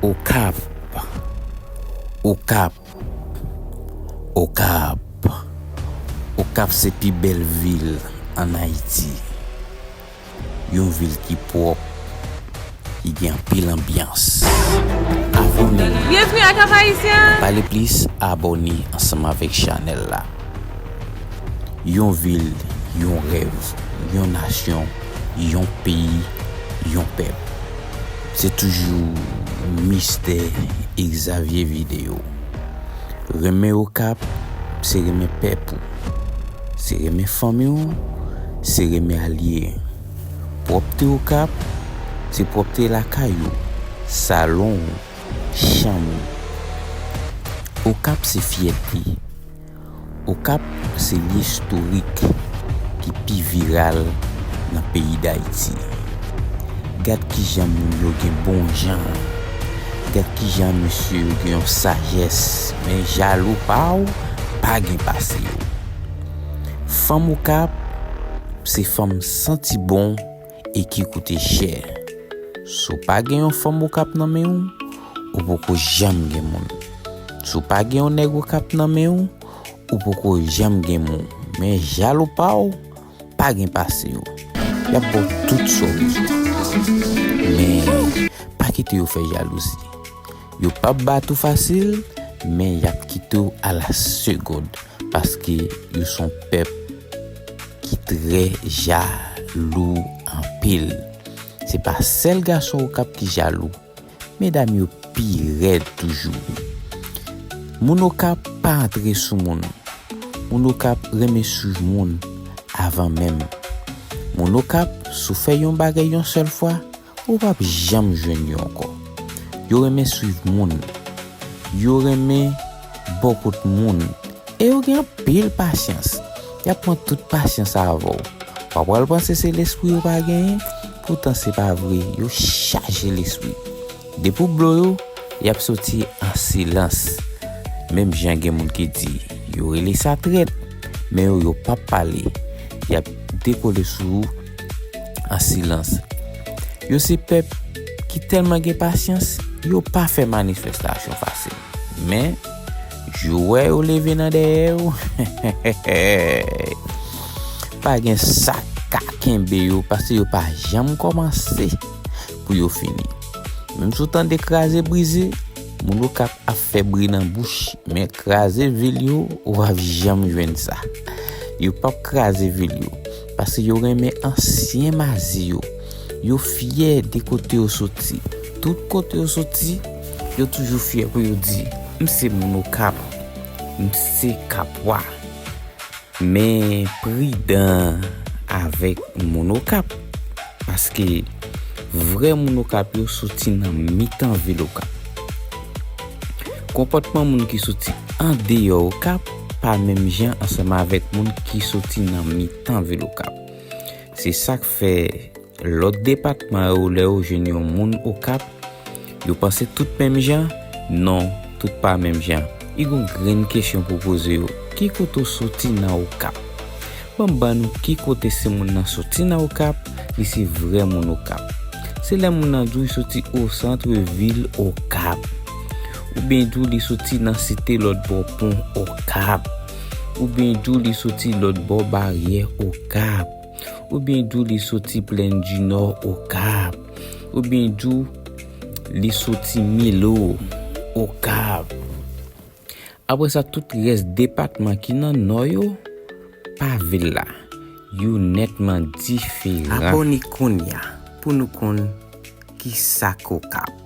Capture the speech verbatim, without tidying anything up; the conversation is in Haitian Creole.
Okap. Okap. Okap. Okap se pi bèl vil ann Ayiti. Yon vil ki pwòp, ki gen anpil anbyans. Abòne. Byenvni a Cap Haïtien. Pale plis, abòne ansanm avèk chanèl la. Yon vil, yon rèv, yon nasyon, yon peyi, yon pèp. Se toujou Mistè Xavier Video. Renmen Okap, se renmen pèp ou. Se renmen fanmi w, se renmen alye. Pwòpte Okap, se pwòpte lakay ou, salon w, chanm ou. Okap se fyète. Okap se lye istorik ki pi viral nan peyi Dayiti. Gad kijan moun yo gen bon jan. Gad kijan mesye yo gen yon sajès. Men jalou pa w, pa gen pase yo. Fanm Okap se fanm santi bon e ki koute chè. Si w pa gen yon fanm Okap nan men w, ou poko janm gen moun. Si w pa gen yon nèg Okap nan men w, ou poko janm gen moun. Men jalou pa w, pa gen pase yo. Y ap ba w tout sa w bezwen. Men, pa kite yo fè jalouzi. Yo p ap bat ou fasil, men y ap kite w a la segonn, paske yo se yon pèp ki trè jalou anpil. Se pa sèl gason Okap ki jalou, medam yo pi rèd toujou. Moun Okap pa antre sou moun. Moun Okap renmen swiv moun avan menm. Moun Okap, si w fè yon bagay yon sèl fwa, ou p ap janm jwenn yo ankò. Yo renmen swiv moun. Yo renmen bò kot moun. E yo gen anpil pasyans. Y ap pran tout pasyans avè w. W ap pral panse se lespri yo pa genyen, poutan se pa vre, yo chaje lespri. Depi w blo yo, y ap soti an silans. Menm jan gen moun ki di, yo rele sa trèt, men yo, yo p ap pale. Y ap dekole sou ou an silans. Yo se pèp ki tèlman gen pasyans, yo pa fè manifestasyon fasil. Men, jou w wè yo leve nan dèyè w, pa gen sa k ka kenbe yo, paske yo pa janm kòmanse pou yo fini. Menm si w tande kraze brize, moun Okap ap fè bri nan bouch, men kraze vil yo, w ap janm jwenn sa. Yo p ap kraze vil yo, paske yo renmen ansyen mazi yo. Yo fyè de kote yo soti. Tout kote yo soti, yo toujou fyè pou yo di, "M se moun Okap. M se Kapwa." Men pridan avèk moun Okap, paske vrè moun Okap yo soti nan mitan vil Okap. Konpòtman moun ki soti andeyò Okap pa menm jan ansanm avèk moun ki soti nan mitan vil Okap. Se sa k fè lòt depatman yo, lè yo jwenn yon moun Okap, yo panse tout menm jan? Non, tout pa menm jan. I gon grenn kesyon pou poze yo. Ki kote w soti nan Okap? Ban m ban nou ki kote si moun nan soti nan Okap, li se vrè moun Okap. Se lè moun nan di w li soti o sant vil Okap. Oubyen di w li soti nan site lòt bò pon Okap. Oubyen di w li soti lòt bò baryè Okap. Oubyen di w li soti Plèn di Nò Okap. Oubyen di w li soti Milo Okap. Apre sa, tout rès depatman ki nan Nò yo, pa vil la, yo nètman diferan. Abòne kounye a pou nou konn ki sa k Okap.